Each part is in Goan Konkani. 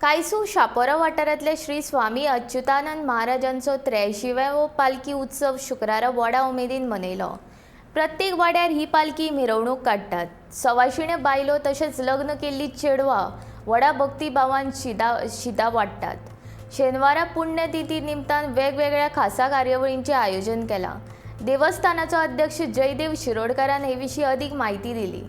कायसू शापोरा वाठारांतल्या श्री स्वामी अच्युतानंद महाराजांचो 83व्या पालखी उत्सव शुक्रारा व्हडा उमेदीन मनयलो. प्रत्येक वाड्यार ही पालखी मिरवणूक काडटात. सवाशिण्यो बायलो तशेंच लग्न केल्ली चेडवां व्हडा भक्तीभावान शिदा वाडटात. शेनवारा पुण्यतिथी निमतान वेगवेगळ्या खासा कार्यावळींचें आयोजन केलां. देवस्थानाचो अध्यक्ष जयदेव शिरोडकारान हे विशीं अदीक म्हायती दिली.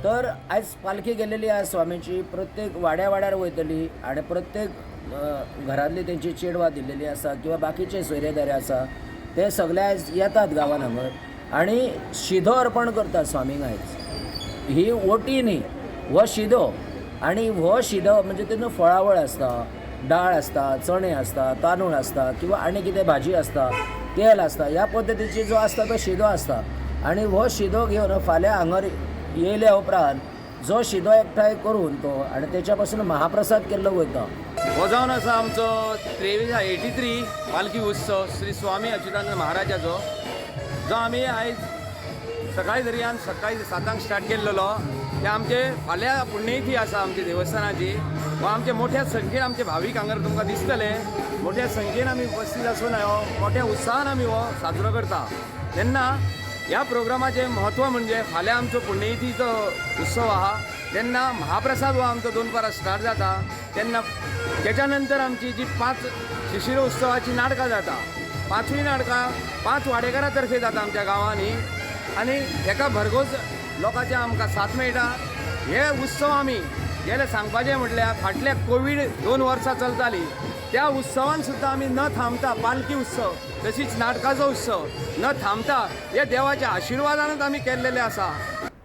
तर आयज पालखी गेलेली आसा स्वामीची, प्रत्येक वाड्या वाड्यार वयतली आनी प्रत्येक घरांतली तेंची चेडवां दिल्लेली आसा किंवा बाकीचे सोयरे दारे आसा ते सगळे आयज येतात गांवान हांगर आनी शिदो अर्पण करतात स्वामीक. आयज ही ओटी न्ही, हो शिदो, आनी हो शिदो म्हणजे तेतून फळावळ आसता, डाळ आसता, चणे आसता, तांदूळ आसता किंवा आनी कितें भाजी आसता, तेल आसता. ह्या पद्दतीची जो आसता तो शिदो आसता आनी हो शिदो घेवन फाल्यां हांगर येयल्या उपरांत जो शिदो एकठांय करून तो आनी तेच्या पासून महाप्रसाद केल्लो वयता. हो जावन आसा आमचो 83 पालखी उत्सव श्री स्वामी अच्युतानंद महाराजाचो, जो आमी आयज सकाळी दर्यान सकाळी 7 स्टार्ट केल्लो. ते आमचे फाल्यां पुण्यतिथी आसा आमच्या देवस्थानाची. व आमचे मोठ्या संख्येन आमचे भावीक हांगर तुमकां दिसतले. मोठ्या संख्येन आमी उपस्थित आसून हो मोठ्या उत्साहान आमी हो साजरो करता. तेन्ना ह्या प्रोग्रामाचें म्हत्व म्हणजे फाल्यां आमचो पुण्यतिथीचो उत्सव आहा, तेन्ना महाप्रसाद हो आमचो 2 स्टार्ट जाता. तेन्ना तेच्या नंतर आमची जी 5 शिशिर उत्सवाची नाटकां जाता, 5वीं नाटकां 5 वाडेकारां तर्फे जाता आमच्या गांवांनी आनी हेका भरघोस लोकांचे आमकां साथ मेळटा. हे उत्सव आमी गेले सांगपाचें म्हटल्यार फाटल्या कोवीड 2 वर्सां चलताली त्या उत्सवान सुद्दां आमी न थांबता पालखी उत्सव तशीच नाटकाचो उत्सव न थांबता हे देवाच्या आशिर्वादानच आमी केल्लेले आसा.